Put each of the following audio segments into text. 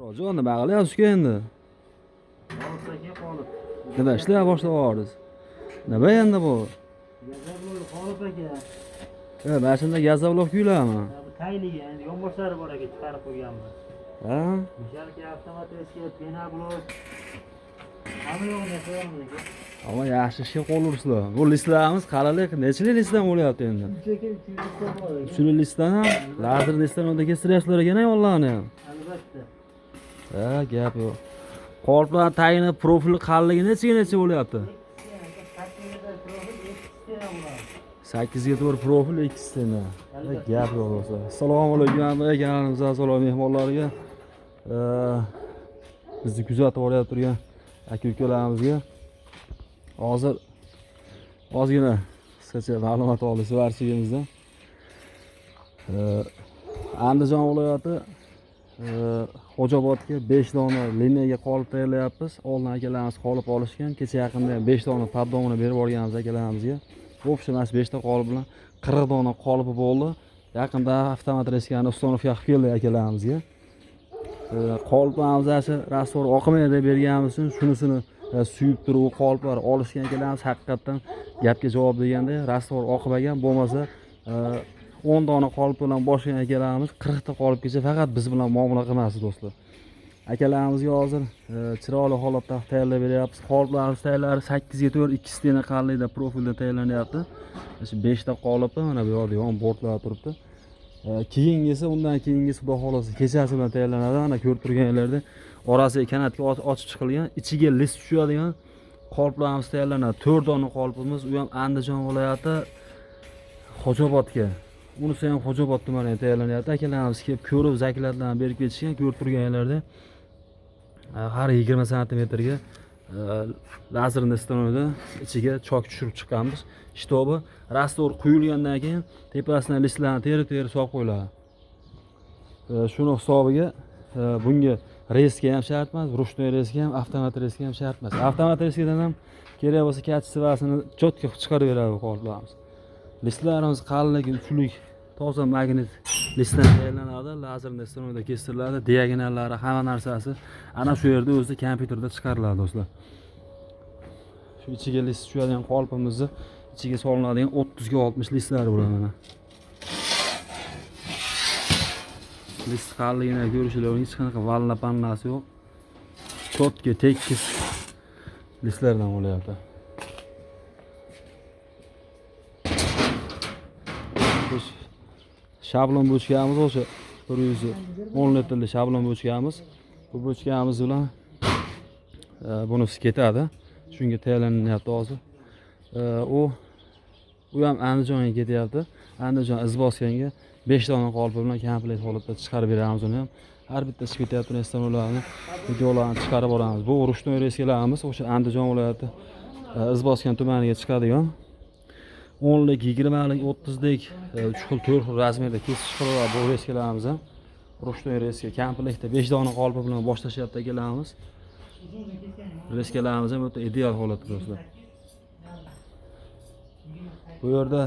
Jon, nima qilyapsiz endi? Aka qolib. Nima ishlay boshlab yubordingiz? Nima endi bu? Gazablok qolib aka. Mana shunda gazablok kuylarmi? Ha, bu tayligi endi yonboshlari bor aka, chiqarib qo'yganmiz. Ha? Mishalka, avtomatik, penoblok. Hamma yo'g'ini yasayapmiz aka. Ammo yaxshi ishga qo'l ursizlar. Bu listlarimiz qalalik nechili listdan bo'lyapti endi? 3 aka, 3 lista bor aka. Uchili listdan ham, lazer listdan o'rta kestiryapsizlar ekan yonlarni ham. Albatta. Ha, gap yo'q. Qoliplar tagini profili qalinligi nechiga necha bo'lyapti? Sakkizga profil, 2 stena bo'ladi. 8 ga 4 profil, 2 stena. Gap yo'q do'stlar. Assalomu alaykum hammaga, kanalimizga a'zolari mehmonlarga. Bizni kuzatib borayotgan turgan aka ukalarimizga hozir ozgina qisqacha ma'lumot oldik svarchigimizdan. Andijon viloyati Xo'jaobodga 5 dona liniyaga qolip tayyorlayapmiz. Oldin akalarimiz qolip olishgan. Kecha yaqinda ham 5 dona поддонini berib yuborganmiz akalarimizga. В общем, mana shu 5 ta qolip bilan 40 dona qolipi bo'ldi. Yaqinda avtomat reskani установка qilib keldik akalarimizga. Qoliplarimiz shu раствор oqmaydi deb berganimiz uchun shunisini suyib turib u qoliplar olishgan akalarimiz haqiqatdan gapga javob deganda раствор oqmagan, bo'lmasa 10 dona qolip bilan boshlagan akalarimiz 40 ta qolipgacha faqat biz bilan muomala qilmasdi do'stlar. Akalarimizga hozir chiroyli holatda tayyorlab beryapmiz. Qoliplarimiz tayyorlari 8 ga 4 2 stena qalinlikda profilda tayyorlanyapti. Shu 5 ta qolipi mana bu yoqda yon bortlar turibdi. Keyingisi, undan keyingisi xudo xohlasa kechasi bilan tayyorlanadi. Mana ko'rib turganinglarda orasiga kanatga ochib chiqilgan, ichiga list tushadigan qoliplarimiz tayyorlanadi. 4 dona qolipimiz, u ham Andijon viloyati Xo'jaobodga. Unisi ham Xo'jaobod tumaniga tayyorlanyapti. Akalarimiz kelib ko'rib, zakladlarni berib ketishgan. Ko'rib turganinglarda har 20 santimetrga lazerni stanokda ichiga chok tushirib chiqqanmiz. Shtobi раствор quyilgandan keyin tepasidan listlarni terib-terib solib qo'yiladi. Shuni hisobiga bunga reska ham shart emas, ручной reska ham, avtomat reska ham shart emas. Avtomat reskadan ham kerak bo'lsa качествосini четко qilib chiqarib beradi bu qoliplarimiz. Listlarimiz qalinligi 3lik toza magnit listdan tayyorlanadi, lazerni stanokda kestiriladi, diagonallari, hamma narsasi ana shu yerda o'zi kompyuterda chiqariladi do'stlar. Shu ichiga list tushadigan qolipimizni ichiga solinadigan 30 ga 60 listlar bo'ladi mana. List qalinligini ko'rishinglar hech qanaqa valna pannasi yo'q. Chotga tekis listlardan bo'lyapti. Biz shablon bo'chkamiz o'sha 110 litrli shablon bo'chkamiz. Bu bo'chkamiz bilan bunisi ketadi. Shunga tayyorlanyapti hozir. U ham Andijonga ketyapti. Andijon Izbosganga 5 dona qolipi bilan komplekt holatda chiqarib beramiz uni ham. Har bitta chiqib ketyapti restoranlarni videolarni chiqarib boramiz. Bu ручной reskalarimiz o'sha Andijon viloyati Izbosgan tumaniga chiqadigan 10lik, 20lik, 30lik, 3 xil, 4 xil razmerda kesib chiqariladi bu reskalarimiz ham. Ручной reska komplektda 5 dona qolipi bilan boshlashyapti akalarimiz. Reskalarimiz ham o'ta ideal holatda do'stlar. Bu yerda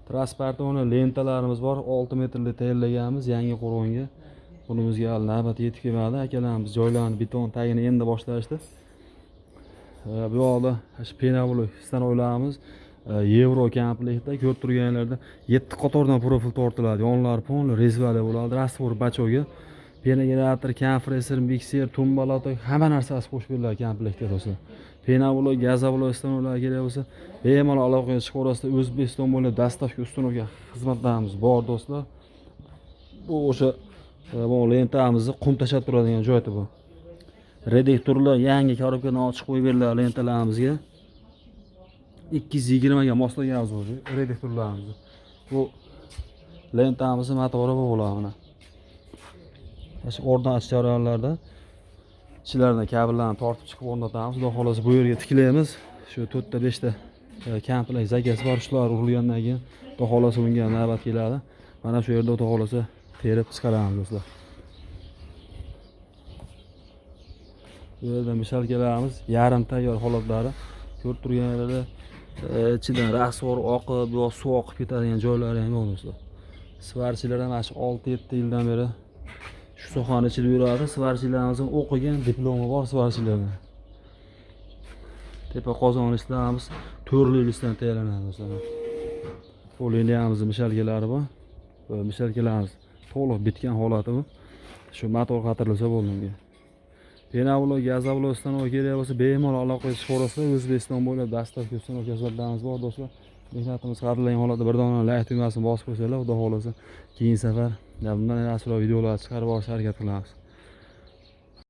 transportoni lentalarimiz bor, 6 metrli tayyorlaganmiz yangi qo'rg'onga. Bunimizga hali navbat yetib kelmadi. Akalarimiz joylarni beton tagini endi boshlashdi. Bu yoqda shu penoblok stanoklarimiz yevro komplektda ko'rib turganlarda 7 qatordan profil tortiladi. Yonlari polni rezvali bo'ladi. Раствор bachoga, penogenerator, kompressor, mikser, tumbalator hamma narsasi qo'shib beriladi komplektga do'stlar. Penoblok, gazoblok stanoklar kerak bo'lsa, bemalol aloqaga chiqaverasizlar. O'zbekiston bo'ylab dostavka установка xizmatlarimiz bor do'stlar. Bu o'sha bu lentamizni qum tashlab turadigan joyi bu. Reduktorlar yangi korobkadan ochib qo'yib beriladi lentalarimizga. 220 ga moslaganmiz o'zi reduktorlarimizni. Bu lentamizni motori bu bo'ladi mana. Shu o'rnatish jarayonlarida ichilaridan kabellarni tortib chiqib o'rnatamiz. Xudo xohlasa bu yerga tiklaymiz. Shu 4 ta 5 ta komplekt zakasi bor, shular urilgandan keyin xudo xohlasa bunga navbat keladi. Mana shu yerda xudo xohlasa terib chiqaramiz do'stlar. Bu yerda mishalkalarimiz yarim tayyor holatlari ko'rib turganlarda ichidan раствор oqib yo suv oqib ketadigan joylari ham yo'q do'stlar. Svarchilar ham mana shu 6-7 yildan beri Shu sohani ichida yuradi. Сварщик larimiz ham o'qigan, diplomi bor сварщик larni. Tepa qozon listlarimiz to'rtli listdan tayyorlanadi do'stlar. Poliniyamizni мешалка lari bor. Va мешалка larimiz to'liq bitgan holati bu. Shu motor qatirilsa bo'ldi unga. Пеноблок, газоблок stanok kerak bo'lsa, bemalol aloqaga chiqaverasizlar. O'zbekiston bo'ylab доставка stanok xizmatlarimiz bor do'stlar. Mehnatimiz qadrlangan holatda bir dona layk tugmasini bosib qo'ysanglar, Xudo xohlasa, keyingi safar bundan yaxshiroq videolar chiqarib olishga harakat qilamiz.